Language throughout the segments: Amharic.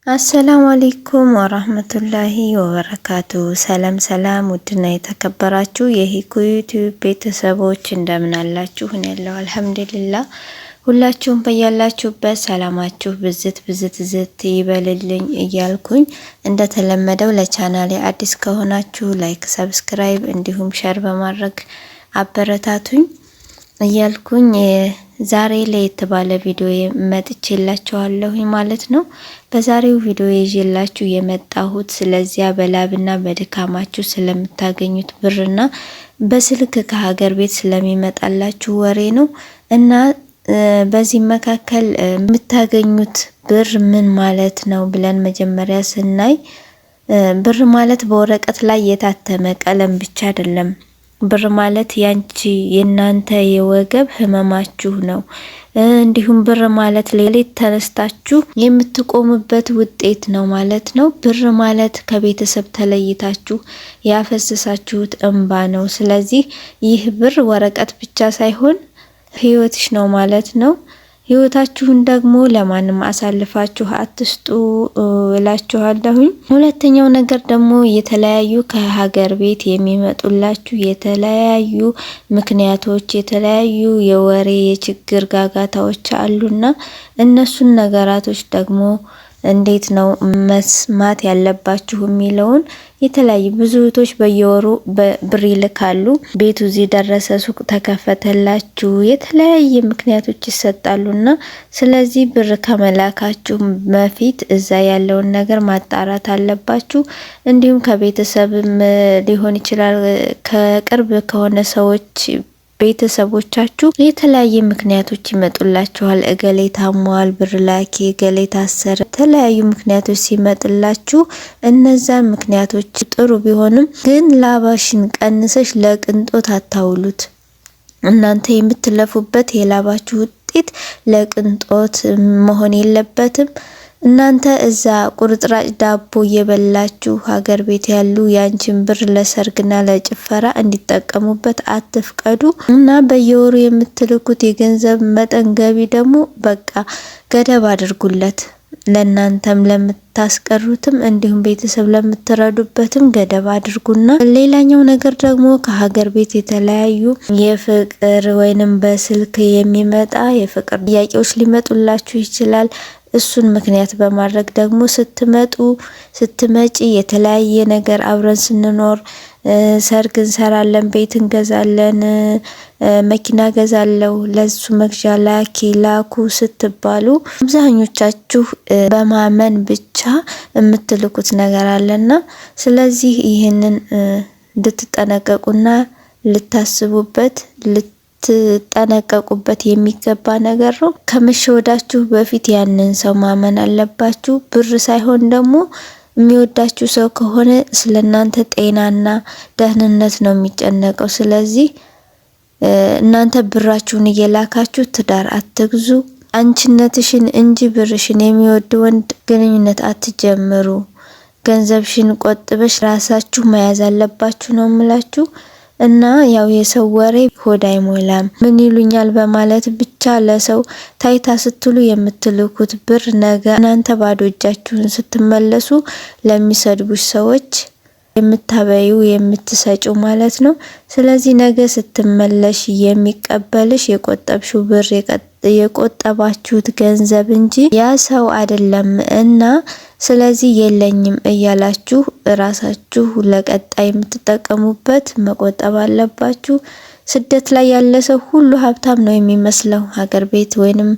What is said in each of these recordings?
السلام عليكم ورحمة الله وبركاته። ሰላም ሰላም፣ ውድና የተከበራችሁ የሂኩ ዩቲዩብ ቤተሰቦች እንደምን አላችሁ? እኔ ያለው الحمد لله። ሁላችሁም በያላችሁበት ሰላማችሁ ብዝት ብዝት ዝት ይበልልኝ እያልኩኝ እንደተለመደው ለቻናሌ አዲስ ከሆናችሁ like፣ subscribe እንዲሁም share በማድረግ አበረታቱኝ እያልኩኝ ዛሬ ለየት ባለ ቪዲዮ መጥቼላችኋለሁኝ ማለት ነው። በዛሬው ቪዲዮ ይዤላችሁ የመጣሁት ስለዚያ በላብና በድካማችሁ ስለምታገኙት ብርና በስልክ ከሀገር ቤት ስለሚመጣላችሁ ወሬ ነው እና በዚህ መካከል የምታገኙት ብር ምን ማለት ነው ብለን መጀመሪያ ስናይ ብር ማለት በወረቀት ላይ የታተመ ቀለም ብቻ አይደለም። ብር ማለት ያንቺ የናንተ የወገብ ህመማችሁ ነው። እንዲሁም ብር ማለት ሌሊት ተነስታችሁ የምትቆሙበት ውጤት ነው ማለት ነው። ብር ማለት ከቤተሰብ ተለይታችሁ ያፈሰሳችሁት እንባ ነው። ስለዚህ ይህ ብር ወረቀት ብቻ ሳይሆን ህይወትሽ ነው ማለት ነው። ህይወታችሁን ደግሞ ለማንም አሳልፋችሁ አትስጡ እላችኋለሁኝ። ሁለተኛው ነገር ደግሞ የተለያዩ ከሀገር ቤት የሚመጡላችሁ የተለያዩ ምክንያቶች፣ የተለያዩ የወሬ የችግር ጋጋታዎች አሉና እነሱን ነገራቶች ደግሞ እንዴት ነው መስማት ያለባችሁ የሚለውን የተለያዩ ብዙ እህቶች በየወሩ ብር ይልካሉ። ቤቱ እዚህ ደረሰ፣ ሱቅ ተከፈተላችሁ፣ የተለያየ ምክንያቶች ይሰጣሉና ስለዚህ ብር ከመላካችሁ በፊት እዛ ያለውን ነገር ማጣራት አለባችሁ። እንዲሁም ከቤተሰብም ሊሆን ይችላል፣ ከቅርብ ከሆነ ሰዎች ቤተሰቦቻችሁ የተለያየ ምክንያቶች ይመጡላችኋል። እገሌ ታሟል፣ ብር ላኪ፣ እገሌ ታሰረ፣ የተለያዩ ምክንያቶች ሲመጥላችሁ እነዛ ምክንያቶች ጥሩ ቢሆንም ግን ላባሽን ቀንሰሽ ለቅንጦት አታውሉት። እናንተ የምትለፉበት የላባችሁ ውጤት ለቅንጦት መሆን የለበትም። እናንተ እዛ ቁርጥራጭ ዳቦ እየበላችሁ ሀገር ቤት ያሉ ያንቺን ብር ለሰርግና ለጭፈራ እንዲጠቀሙበት አትፍቀዱ። እና በየወሩ የምትልኩት የገንዘብ መጠን ገቢ ደግሞ በቃ ገደብ አድርጉለት። ለእናንተም ለምታስቀሩትም እንዲሁም ቤተሰብ ለምትረዱበትም ገደብ አድርጉና ሌላኛው ነገር ደግሞ ከሀገር ቤት የተለያዩ የፍቅር ወይንም በስልክ የሚመጣ የፍቅር ጥያቄዎች ሊመጡላችሁ ይችላል። እሱን ምክንያት በማድረግ ደግሞ ስትመጡ ስትመጪ የተለያየ ነገር አብረን ስንኖር ሰርግ እንሰራለን፣ ቤት እንገዛለን፣ መኪና ገዛለው፣ ለሱ መግዣ ላኪ ላኩ ስትባሉ አብዛኞቻችሁ በማመን ብቻ የምትልኩት ነገር አለና ስለዚህ ይህንን እንድትጠነቀቁና ልታስቡበት ልትጠነቀቁበት የሚገባ ነገር ነው። ከመሸወዳችሁ በፊት ያንን ሰው ማመን አለባችሁ። ብር ሳይሆን ደግሞ የሚወዳችሁ ሰው ከሆነ ስለእናንተ ጤናና ደህንነት ነው የሚጨነቀው። ስለዚህ እናንተ ብራችሁን እየላካችሁ ትዳር አትግዙ። አንቺነትሽን እንጂ ብርሽን የሚወድ ወንድ ግንኙነት አትጀምሩ። ገንዘብሽን ቆጥበሽ ራሳችሁ መያዝ አለባችሁ ነው የምላችሁ። እና ያው የሰው ወሬ ሆድ አይሞላም፣ ምን ይሉኛል በማለት ብቻ ለሰው ታይታ ስትሉ የምትልኩት ብር ነገ እናንተ ባዶ እጃችሁን ስትመለሱ ለሚሰድቡሽ ሰዎች የምታበዩ የምትሰጪው ማለት ነው። ስለዚህ ነገ ስትመለሽ የሚቀበልሽ የቆጠብሽው ብር የቆጠባችሁት ገንዘብ እንጂ ያ ሰው አይደለም። እና ስለዚህ የለኝም እያላችሁ እራሳችሁ ለቀጣይ የምትጠቀሙበት መቆጠብ አለባችሁ። ስደት ላይ ያለ ሰው ሁሉ ሀብታም ነው የሚመስለው። ሀገር ቤት ወይንም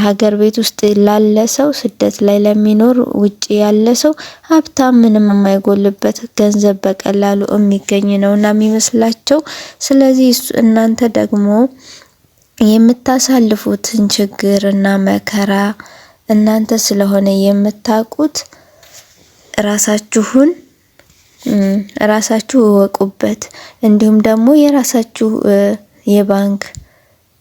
ሀገር ቤት ውስጥ ላለ ሰው፣ ስደት ላይ ለሚኖር ውጪ ያለ ሰው ሀብታም ምንም የማይጎልበት ገንዘብ በቀላሉ የሚገኝ ነውና የሚመስላቸው። ስለዚህ እናንተ ደግሞ የምታሳልፉትን ችግር እና መከራ እናንተ ስለሆነ የምታውቁት ራሳችሁን ራሳችሁ እወቁበት። እንዲሁም ደግሞ የራሳችሁ የባንክ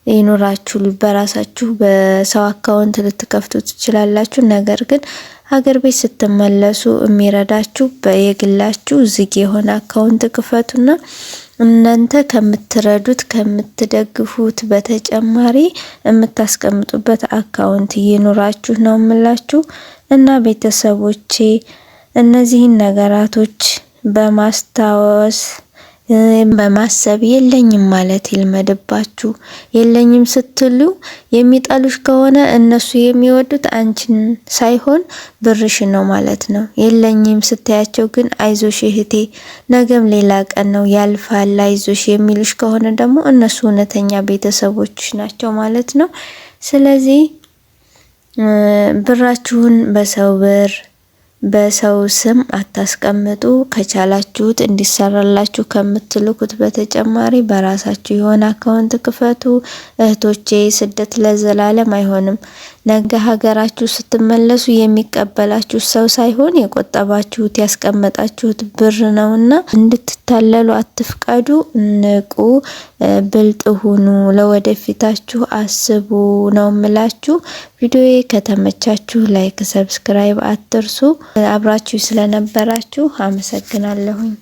ይኑራችሁ። በራሳችሁ በሰው account ልትከፍቱ ትችላላችሁ። ነገር ግን ሀገር ቤት ስትመለሱ የሚረዳችሁ በየግላችሁ ዝግ የሆነ account ክፈቱና እናንተ ከምትረዱት ከምትደግፉት በተጨማሪ የምታስቀምጡበት account ይኑራችሁ ነው የምላችሁ። እና ቤተሰቦቼ እነዚህን ነገራቶች በማስታወስ በማሰብ የለኝም ማለት ይልመድባችሁ። የለኝም ስትሉ የሚጠሉሽ ከሆነ እነሱ የሚወዱት አንቺን ሳይሆን ብርሽን ነው ማለት ነው። የለኝም ስታያቸው ግን አይዞሽ እህቴ፣ ነገም ሌላ ቀን ነው ያልፋል፣ አይዞሽ የሚሉሽ ከሆነ ደግሞ እነሱ እውነተኛ ቤተሰቦች ናቸው ማለት ነው። ስለዚህ ብራችሁን በሰው ብር በሰው ስም አታስቀምጡ። ከቻላችሁት እንዲሰራላችሁ ከምትልኩት በተጨማሪ በራሳችሁ የሆነ account ክፈቱ። እህቶቼ ስደት ለዘላለም አይሆንም። ነገ ሀገራችሁ ስትመለሱ የሚቀበላችሁ ሰው ሳይሆን የቆጠባችሁት ያስቀመጣችሁት ብር ነውና እንድትታለሉ አትፍቀዱ። ንቁ፣ ብልጥ ሁኑ፣ ለወደፊታችሁ አስቡ ነው ምላችሁ። ቪዲዮዬ ከተመቻችሁ like፣ subscribe አትርሱ። አብራችሁ ስለነበራችሁ አመሰግናለሁኝ።